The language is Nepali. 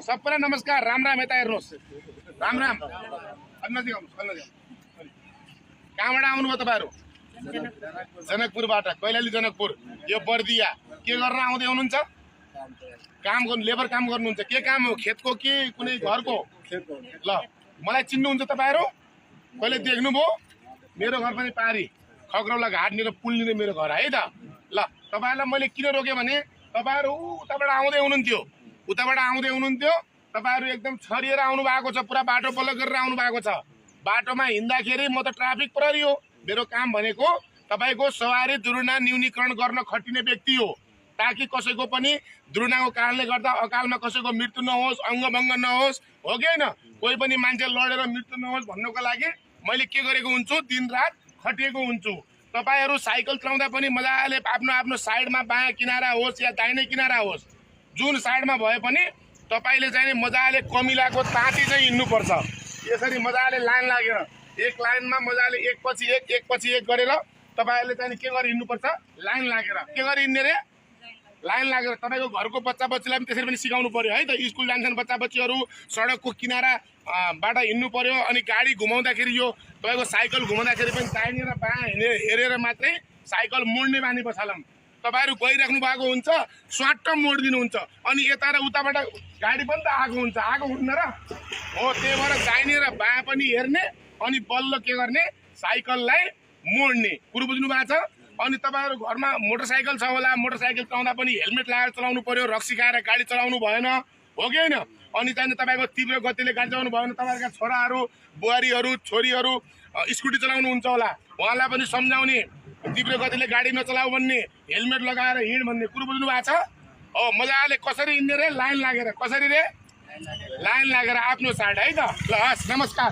सबैलाई नमस्कार। राम राम। यता हेर्नुहोस्। राम राम। नजिक आउनुहोस्। कहाँबाट आउनुभयो तपाईँहरू? जनकपुरबाट। कैलाली जनकपुर। यो बर्दिया के गरेर आउँदै हुनुहुन्छ? काम गर्नु, लेबर काम गर्नुहुन्छ। के काम हो? खेतको कि कुनै घरको? ल मलाई चिन्नुहुन्छ तपाईँहरू? कहिले देख्नुभयो? मेरो घर पनि पारी खग्रौला घाटनिर पुलनिर मेरो घर है त। ल तपाईँहरूलाई मैले किन रोकेँ भने तपाईँहरू उताबाट आउँदै हुनुहुन्थ्यो। तपाईँहरू एकदम छरिएर आउनु भएको छ। पुरा बाटो ब्लक गरेर आउनु भएको छ। बाटोमा हिँड्दाखेरि म त ट्राफिक प्रहरी हो। मेरो काम भनेको तपाईँको सवारी दुर्घटना न्यूनीकरण गर्न खटिने व्यक्ति हो, ताकि कसैको पनि दुर्घटनाको कारणले गर्दा अकालमा कसैको मृत्यु नहोस्, अङ्गभङ्ग नहोस्, हो कि होइन? कोही पनि मान्छे लडेर मृत्यु नहोस् भन्नको लागि मैले के गरेको हुन्छु? दिनरात खटिएको हुन्छु। तपाईँहरू साइकल चलाउँदा पनि मजाले आफ्नो आफ्नो साइडमा बायाँ किनारा होस् या दाहिने किनारा होस्, जुन साइडमा भए पनि तपाईँले चाहिँ मजाले कमिलाको ताती चाहिँ हिँड्नुपर्छ। यसरी मजाले लाइन लागेर एक लाइनमा मजाले एकपछि एक गरेर तपाईँहरूले चाहिँ के गरेर हिँड्नुपर्छ? लाइन लागेर। के गरेर हिँड्ने रे? लाइन लागेर। तपाईँको घरको बच्चा बच्चीलाई पनि त्यसरी पनि सिकाउनु पर्यो है त। स्कुल जान्छन् बच्चा बच्चीहरू, सडकको किनाराबाट हिँड्नु पर्यो। अनि गाडी घुमाउँदाखेरि यो तपाईँको साइकल घुमाउँदाखेरि पनि दाहिने र बायाँ हेरेर मात्रै साइकल मोड्ने बानी बसालौँ। तपाईँहरू गइराख्नु भएको हुन्छ, स्वाट्ट मोडिदिनुहुन्छ। अनि यता र उताबाट गाडी पनि त आएको हुन्न र हो। त्यही भएर दाहिने र बायाँ पनि हेर्ने अनि बल्ल के गर्ने? साइकललाई मोड्ने। कुरो बुझ्नु भएको छ? अनि तपाईँहरू घरमा मोटरसाइकल छ होला, मोटरसाइकल चलाउँदा पनि हेलमेट लगाएर चलाउनु पर्यो। रक्सी खाएर गाडी चलाउनु भएन, हो कि होइन? अनि चाहिँ तपाईँको तीव्र गतिले गाडी चलाउनु भएन। तपाईँहरूका छोराहरू, बुहारीहरू, छोरीहरू स्कुटी चलाउनुहुन्छ होला, उहाँलाई पनि सम्झाउने तीव्र गतिले गाडी नचलाऊ भन्ने, हेलमेट लगाएर हिँड भन्ने। कुरो बुझ्नु भएको छ? हो। मजाले कसरी हिँड्ने रे? लाइन लागेर। कसरी रे? लाइन लागेर आफ्नो साइड है त। ल हस्, नमस्कार।